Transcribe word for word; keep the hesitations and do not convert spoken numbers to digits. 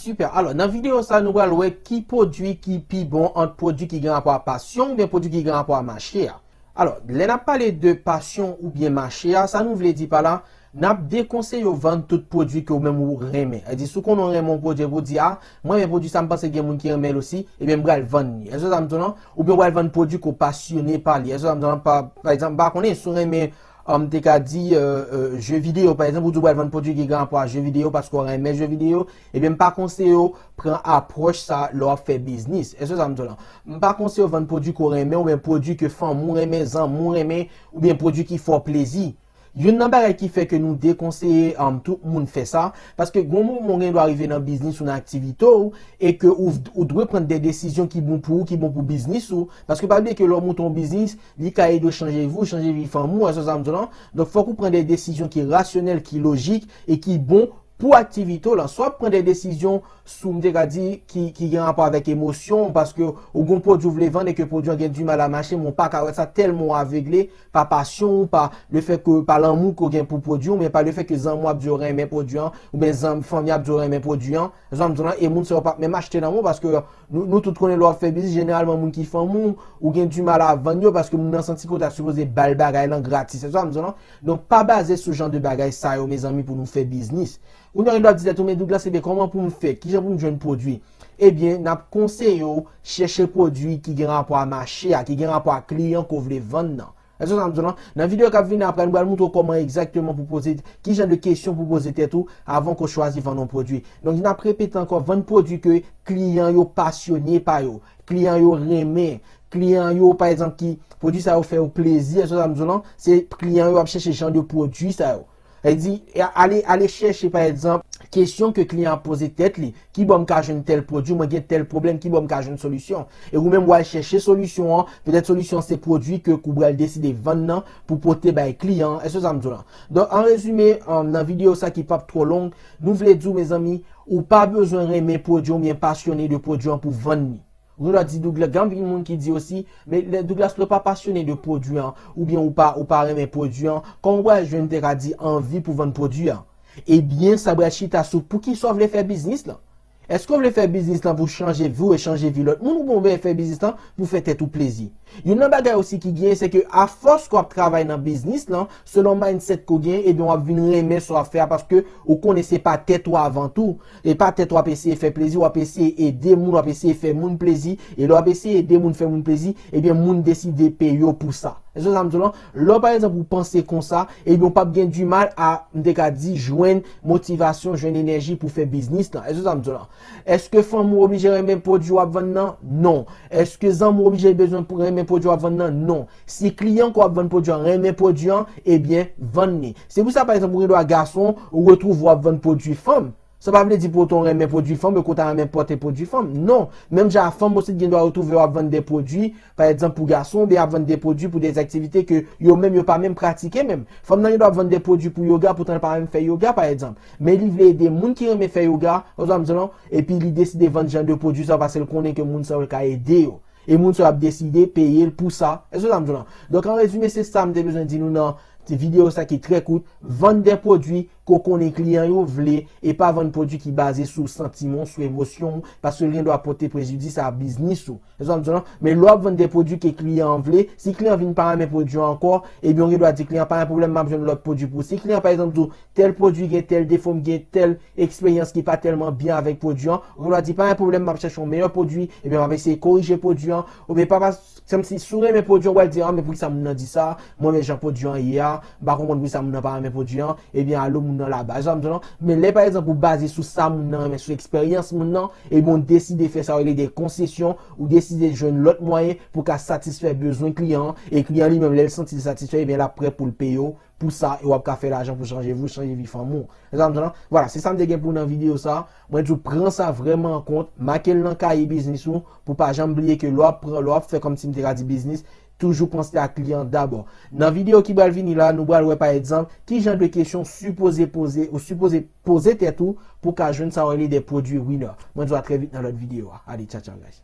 Super. Alò, nan videyo sa, nou pral wè ki pwodui ki pi bon ant pwodui ki gen rapò a pasyon oubyen pwodui ki gen rapò a mache a. Alò, lè n ap pale de pasyon oubyen mache a, sa nou vle di pa la, n ap dekonseye w vann tout pwodui ke w menm ou renmen. Sa vle di, si w konnen w renmen yon pwodui, epi w di, a, mwen renmen pwodui sa, m panse gen moun ki renmen l osi, ebyen m pral vann li. Èske sa m di w lan? Oubyen w pral vann pwodui ke w pasyone pa li. Èske sa m di w lan? Pa, pa egzanp, m pa konnen si w renmen, um, m te ka di, euh, euh, jeu vidéo, pa egzanp, ou di w pral vann pwodui ki gen rapò a jeu vidéo paske w renmen jeu vidéo, ebyen m pa konseye w pran apwòch sa lè w ap fè biznis. Èske sa m di w lan? M pa konseye w vann pwodui ke w renmen oubyen pwodui ke fanmi w renmen, zanmi w renmen, oubyen pwodui ki fè w plezi. Youn nan bagay ki fè ke nou dekonseye, um, tout moun fè sa, paske gon moman w gen dwa rive nan biznis ou nan aktivite w, e ke ou, ou dwe pran de desizyon ki bon pou ou, ki bon pou biznis ou, paske pa bliye ke lè w monte yon biznis, li ka ede w chanje vi w, chanje vi fanmi w, èske sa m di w lan? Donk, fòk ou pran de desizyon ki rasyonèl, ki lojik, e ki bon pou aktivite w lan. Swa w ap pran de desizyon sou, m te ka di, ki, ki gen rapò avèk emosyon w, paske ou gen yon pwodui w vle vann e ke pwodui an gen dimal a mache, men w pa ka wè sa tèlman w avegle pa pasyon w, pa lefèt ke, pa lanmou ke w gen pou pwodui w, men pa lefèt ke zanmi w ap di w renmen pwodui an, oubyen zanmi, fanmi ap di w renmen pwodui an. Sa m di w lan, e moun sa yo p ap menm achte nan men w, paske nou, nou tout konnen lè w ap fè biznis, jeneralman moun ki fanmi w, ou gen dimal a vann yo, paske moun nan santi ke w ta sipoze ba l bagay lan gratis. Sa m di w lan. Donk, pa baze sou jan de bagay sa yo, mezanmi, pou nou fè biznis. Kounye a, w ap di tèt ou, men Douglas, ebyen, kòman pou m fè? Kijan pou m jwenn pwodui? Ebyen, n ap konseye w chèche pwodui ki gen rapò a mache a, ki gen rapò a kliyan ke w vle vann nan. Èske sa m di w lan? Nan videyo k ap vini apre, nou pral montre w kòman egzakteman pou poze, ki jan de kesyon pou poze tèt ou avan ke w chwazi vann yon pwodui. Donk, n ap repete ankò, vann pwodui ke kliyan yo pasyone pa yo, kliyan yo renmen, kliyan yo, pa egzanp, ki pwodui sa yo fè yo plezi, èske sa m di w lan? Se kliyan yo ap chèche jan de pwodui sa yo. Sa vle di, e, ale, ale chèche, pa egzanp, kesyon ke kliyan ap poze tèt li, ki bò m ka jwenn tèl pwodui, mwen gen tèl pwoblèm, ki bò m ka jwenn solisyon. E ou menm w al chèche solisyon an, petèt solisyon an se pwodui ke ou pral deside vann nan pou pote bay kliyan an, èske sa m di w lan? Donk, an rezime, um, nan videyo sa ki p ap twò long, nou vle di w, mezanmi, ou pa bezwen renmen pwodui an oubyen pasyone de pwodui an pou vann li. Ou gen dwa di Douglas, gen anpil moun ki di osi, men lè Douglas, lè w pa pasyone de pwodui an, oubyen ou pa, ou pa renmen pwodui an, kòman w pral jwenn, te ka di, anvi pou vann pwodui an? Ebyen, sa pral chita sou poukisa w vle fè biznis lan. Èske w vle fè biznis lan pou chanje vi w e chanje vi lòt moun, oubyen w vle fè biznis lan pou fè tèt ou plezi? Youn nan bagay osi ki genyen, se ke afòs ke w ap travay nan biznis lan, selon mindset ke w genyen, ebyen w ap vin renmen sa w ap fè a, paske ou konnen se pa tèt ou avan tou. E pa tèt w ap eseye fè plezi, w ap eseye ede moun, w ap eseye fè moun plezi. E lè w ap eseye ede moun, fè moun plezi, ebyen moun deside peye w pou sa. Èske sa m di w lan? Lè w, pa egzanp, ou panse konsa, ebyen w p ap gen dimal a, m te ka di, jwenn motivasyon, jwenn enèji pou fè biznis lan. Èske sa m di w lan? Èske fanmi w oblije renmen pwodui w ap vann nan? Non. Èske zanmi w oblije bezwen pou renmen pwodui w ap vann nan? Non. Si kliyan ke w ap vann pwodui an renmen pwodui an, ebyen, vann li. Se pou sa, pa egzanp, ou gen dwa gason, ou retwouve w ap vann pwodui fanm. Sa pa vle di pou otan w renmen pwodui fanm, e ke w ta renmen pòte pwodui fanm. Non. Menm jan a fanm osi, gen dwa retwouve w ap vann de pwodui, pa egzanp, pou gason, oubyen ap vann de pwodui pou de aktivite ke yo menm, yo pa menm pratike menm. Fanm nan gen dwa ap vann de pwodui pou yoga, poutan l pa menm fè yoga, pa egzanp. Men li vle ede moun ki renmen fè yoga, ou sa m di w lan, epi li deside vann jan de pwodui sa yo, paske l konnen ke moun sa yo ka ede yo. E moun sa yo ap deside peye l pou sa. Èske sa m di w lan? Donk, an rezime, se sa m te bezwen di nou nan ti videyo sa ki trè kout. Vann de pwodui ke w konnen kliyan yo vle, e pa vann pwodui ki baze sou santiman w, sou emosyon w, paske l gen dwa pote prejidis a biznis ou. Èske sa m di w lan? Men lè w ap vann de pwodui ke kliyan an vle, si kliyan vin pa renmen pwodui an ankò, ebyen, w gen dwa di kliyan, pa gen pwoblèm, m ap jwenn lòt pwodui pou ou. Si kliyan, pa egzanp, di w, tèl pwodui gen tèl defo, m gen tèl eksperyans ki pa tèlman byen avèk pwodui an, ou gen dwa di, pa gen pwoblèm, m ap chèche yon meyè pwodui, ebyen, m ap eseye korije pwodui an, oubyen pa, pa, kòmsi, si w renmen pwodui an, w al di, a, men poukisa moun nan di sa, mwen, men jan pwodui an ye a, m pa konprann poukisa moun nan pa renmen pwodui an, ebyen, alo moun nan laba. Sa m di w lan, men lè, pa egzanp, ou baze sou sa moun nan renmen, sou eksperyans moun nan, ebyen, w deside fè sa yo rele de konsesyon, ou deside jwenn lòt mwayen pou w ka satisfè bezwen kliyan an, e kliyan an li menm, lè l santi l satisfè, ebyen, l ap prè pou l peye w pou sa, e w ap ka fè lajan pou chanje vi w, chanje vi fanmi w. Sa m di w lan? Vwala, se sa m te gen pou w nan videyo sa. Mwen di w pran sa vrèman an kont, make l nan kaye biznis ou, pou w pa janm bliye ke lè w ap pran, lè w ap fè kòmsi m te ka di biznis, toujou panse a kliyan dabò. Nan videyo ki pral vini la, nou pral wè pa egzanp, ki jan de kesyon w sipoze poze, ou sipoze poze tèt ou pou w ka jwenn sa yo rele de pwodui winner. Mwen di w a trè vit nan lòt videyo a. Ale, tchaw, tchaw, guys.